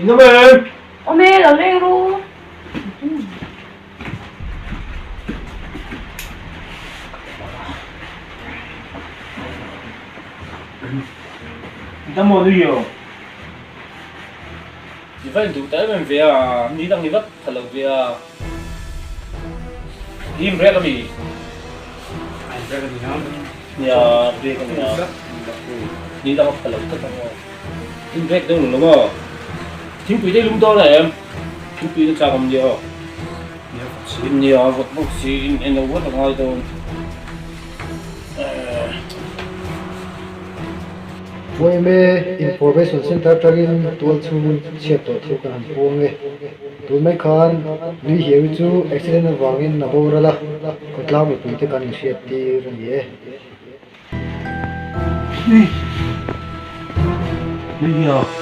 Inawm em? Awm e, lo leng ru. Dam aw nui aw. I va induh ta em em ve a, ni dang i va tha lo ve a. I in break a mi? A in break a ni a. Nia, break a ni a. Ni dang a tha lo tlat ang aw. In break deuh lo lo maw? Thingpui te i lum dawn em? Thingpui na chak awm nia aw. Nia, vawt bawk si, in en lo vat a ngai dawn. Yma Information Centre atangin tual chhung chhiat tawh thu kan han puang e. Tun mai khan Nui Hiawi chu accident avangin a boral a, khawtlang mipuite kan inhriat tir a ni e. Nui Nui Hiau.